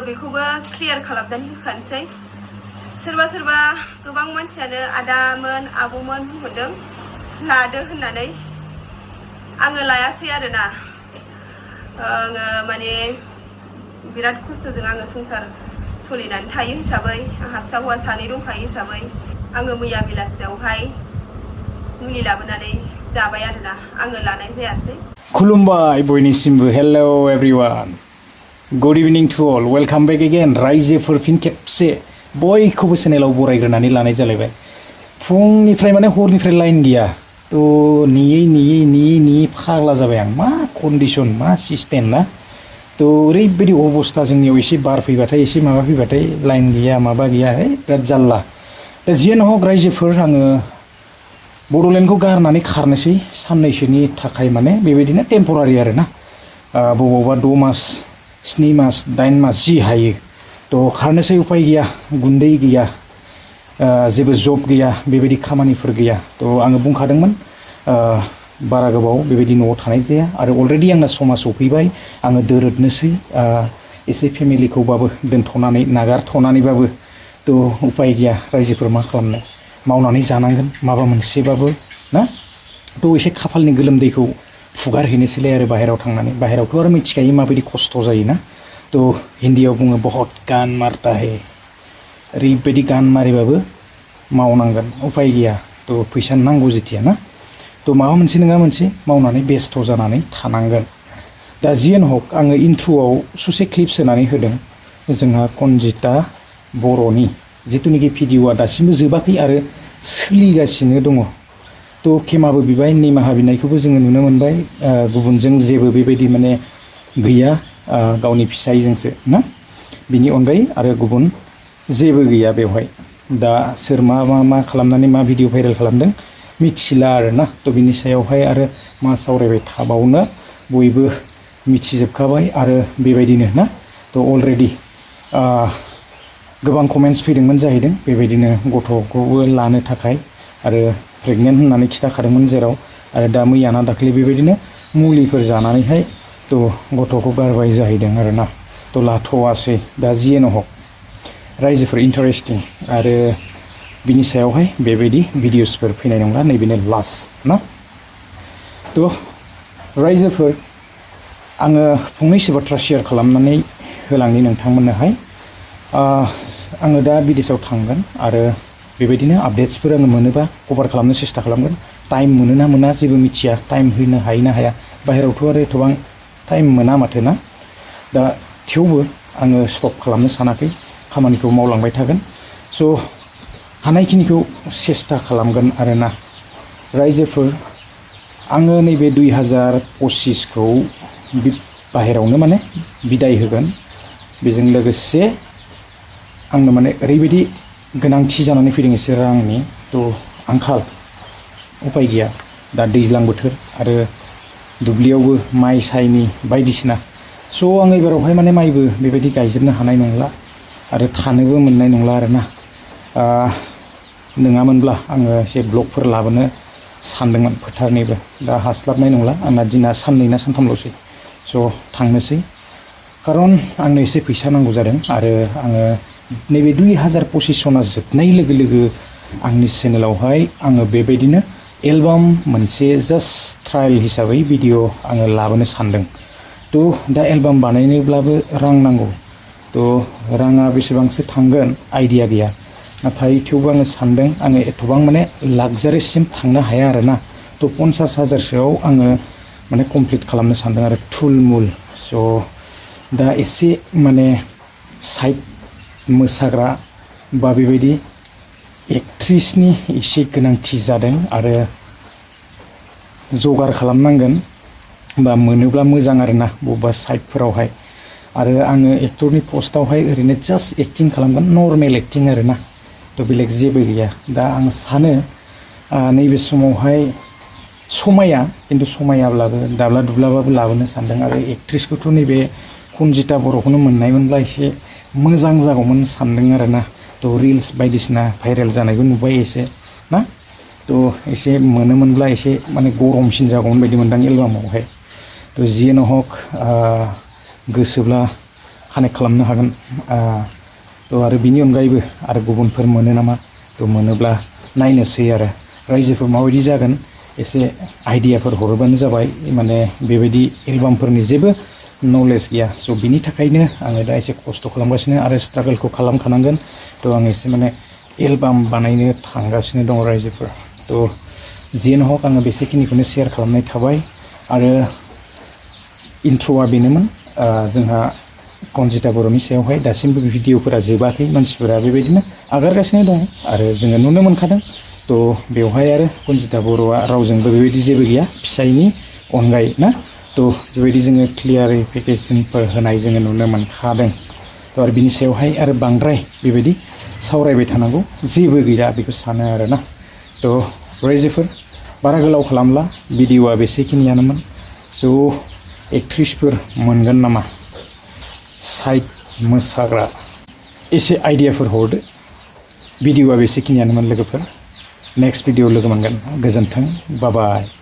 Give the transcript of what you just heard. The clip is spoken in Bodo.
बेखौबो क्लियार खालामनानै होखानोसै सोरबा सोरबा गोबां मानसियानो आदामोन आब'मोन बुंहरदों लादो होननानै आङो लायासै आरोना आङो माने बिराद खस्थ'जों आङो संसार सोलिनानै थायो हिसाबै आंहा फिसा हौवा सानै दंखायो हिसाबै आङो मैया बेलासियावहाय मुलि लाबोनानै जाबाय आरोना आङो लानाय जायासै खुलुमबाय बयनिसिमबो hello everyone good evening to all welcome back again रायजोफोर फिन खेबसे बयखौबो चेनेलाव बरायग्रोनानै लानाय जालायबाय फुंनिफ्राय माने हरनिफ्राय लाइन गैया थ' नेयै फाग्ला जाबाय आं मा कन्डिसन मा सिस्टेम ना थ' ओरैबायदि अबस्था जोंनियाव एसे बार फैबाथाय एसे माबा फैबाथाय लाइन गैया माबा गैया है बिराद जारला दा जियानो हक रायजोफोर आङो बड'लेण्डखौ गारनानै खारनोसै साननैसोनि थाखाय माने बेबायदिनो टेम्परारि आरोना बबावबा 6 मास 7 मास 8 मास जि हायो थ' खारनोसै उपाय गैया गुन्दै गैया जेबो जब गैया बेबायदि खामानिफोर गैया थ' आङो बुंखादोंमोन बारा गोबाव बेबायदि न'आव थानाय जाया आरो अलरेडि आंना समा सफैबाय आङो दोरोदनोसै एसे फेमिलिखौबाबो दोनथ'नानै नागारथ'नानैबाबो थ' उपाय गैया रायजोफोर मा खालामनो मावनानै जानांगोन माबा मोनसेबाबो ना थ' एसे खाफालनि गोलोमदैखौ फुगारहैनोसैलाय आरो बाहेरायाव थांनानै बाहेरायावथ' आरो मिथिखायो माबायदि खस्थ' जायोना थ' हिन्दीयाव बुङो बहुत गान मारता है ओरैबायदि गान मारिबाबो मावनांगोन उपाय गैया थ' फैसा नांगौ जेथिया ना थ' माबा मोनसे नङा मोनसे मावनानै बेस्थ' जानानै थानांगोन दा जियानो हक आङो इन्ट्र'आव ससे क्लिप सोनानै होदों जोंहा कनजिता बर'नि जिथुनिखि भिडिअआ दासिमबो जोबाखै आरो सोलिगासिनो दङ थ' खेमाबो बिबाय निमाहा बिनायखौबो जोङो नुनो मोनबाय गुबुनजों जेबो बेबायदि माने गैया गावनि फिसायजोंसो ना बिनि अनगायै आरो गुबुन जेबो गैया बेवहाय दा सोर मा खालामनानै मा भिडिअ भाइरेल खालामदों मिथिला आरोना थ' बिनि सायावहाय आरो मा सावरायबाय थाबावनो बयबो मिथिजोबखाबाय आरो बेबायदिनो ना थ' अलरेडि गोबां कमेन्ट्स फैदोंमोन जाहैदों बेबायदिनो गथ'खौबो लानो थाखाय आरो प्रेगनेन्ट होननानै खिथाखादोंमोन जेराव आरो दा मैयाना दाख्लै बेबायदिनो मुलिफोर जानानैहाय थ' गथ'खौ गारबाय जाहैदों आरोना थ' लाथ'वासै दा जियानो हक रायजोफोर इन्टारेस्टिं आरो बिनि सायावहाय बेबायदि भिडिअसफोर फैनाय नंला नैबेनो लास्ट ना थ' रायजोफोर आङो फंनैसो बाथ्रा शेयार खालामनानै होलांनि नोंथांमोननोहाय आङो दा बिदेशआव थांगोन आरो बेबायदिनो आपडेट्सफोर आङो मोनोबा कभार खालामनो सेस्था खालामगोन टाइम मोनो ना मोना जेबो मिथिया टाइम होनो हायो ना हाया बाहेरायावथ' आरो एथबां टाइम मोना माथो ना दा थेवबो आङो स्टप खालामनो सानाखै खामानिखौ मावलांबाय थागोन स' हानायखिनिखौ सेस्था खालामगोन आरोना रायजोफोर आङो नैबे 2025खौ बाहेरायावनो माने बिदाय होगोन बेजों लोगोसे आंनो माने ओरैबायदि गोनांथि जानानै फैदों एसे रांनि थ' आंखाल उपाय गैया दा दैज्लां बोथोर आरो दुब्लियावबो माइ साइनि बायदिसिना स' आं एबारावहाय माने माइबो बेबायदि गायजोबनो हानाय नंला आरो थानोबो मोननाय नंला आरोना नङामोनब्ला आङो एसे ब्लगफोर लाबोनो सानदोंमोन फोथारनिबो दा हास्लाबनाय नंला आंना दिना 2 ना 3ल'सै स' थांनोसै खारन आंनो एसे फैसा नांगौ जादों आरो आङो नैबे 2025 सना जोबनाय लोगो लोगो आंनि चेनेलावहाय आङो बेबायदिनो एलबाम मोनसे जास्ट ट्रायल हिसाबै भिडिअ आङो लाबोनो सानदों थ' दा एलबाम बानायनोब्लाबो रां नांगौ थ' राङा बेसेबांसो थांगोन आइडिया गैया नाथाय थेवबो आङो सानदों आङो एथबां माने लाक्जारिसिम थांनो हाया आरोना थ' 50,000सोआव आङो माने कमप्लिट खालामनो सानदों आरो थुलमुल स' दा एसे माने साइड मोसाग्रा बा बेबायदि एक्ट्रिसनि एसे गोनांथि जादों आरो जगार खालामनांगोन बा मोनोब्ला मोजां आरोना बबेबा साइडफोरावहाय आरो आङो एक्टरनि पस्टआवहाय ओरैनो जास्ट एक्टिं खालामगोन नर्मेल एक्टिं आरोना थ' बेलेग जेबो गैया दा आं सानो नैबे समावहाय समाया खिन्थु समायाब्लाबो दाब्ला दुब्लाबाबो लाबोनो सानदों आरो एक्ट्रिसखौथ' नैबे कनजिता बर'खौनो मोननायमोनब्ला एसे मोजां जागौमोन सानदों आरोना थ' रिल्स बायदिसिना भाइरेल जानायखौ नुबाय एसे ना थ' एसे मोनोमोनब्ला एसे माने गरमसिन जागौमोन बायदि मोनदां एलबामावहाय थ' जियानो हक गोसोब्ला कानेक्ट खालामनो हागोन थ' आरो बिनि अनगायैबो आरो गुबुनफोर मोनो नामा थ' मोनोब्ला नायनोसै आरो रायजोफोर माबायदि जागोन एसे आइडियाफोर हरोबानो जाबाय माने बेबायदि एलबामफोरनि जेबो नलेज गैया स' बिनि थाखायनो आङो दा एसे खस्थ' खालामगासिनो आरो स्ट्रागोलखौ खालामखानांगोन थ' आं एसे माने एलबाम बानायनो थांगासिनो दङ रायजोफोर थ' जियानो हक आङो बेसेखिनिखौनो शेयार खालामनाय थाबाय आरो इन्ट्र'आ बेनोमोन जोंहा कनजिता बर'नि सायावहाय दासिमबो भिडिअफोरा जोबाखै मानसिफोरा बेबायदिनो आगारगासिनो दं आरो जोङो नुनो मोनखादों थ' बेवहाय आरो कनजिता बर'आ रावजोंबो बेबायदि जेबो गैया फिसायनि अनगायै ना थ' बेबायदि जोङो क्लियारिफिकेसनफोर होनाय जोङो नुनो मोनखादों थ' आरो बिनि सायावहाय आरो बांद्राय बेबायदि सावरायबाय थानांगौ जेबो गैया बेखौ सानो आरोना थ' रायजोफोर बारा गोलाव खालामला भिडिअआ बेसेखिनियानोमोन स' एक्ट्रिसफोर मोनगोन नामा साइड मोसाग्रा एसे आइडियाफोर हरदो भिडिअआ बेसेखिनियानोमोन लोगोफोर नेक्स्ट भिडिअ लोगो मोनगोन गोजोन्थों बाय बाय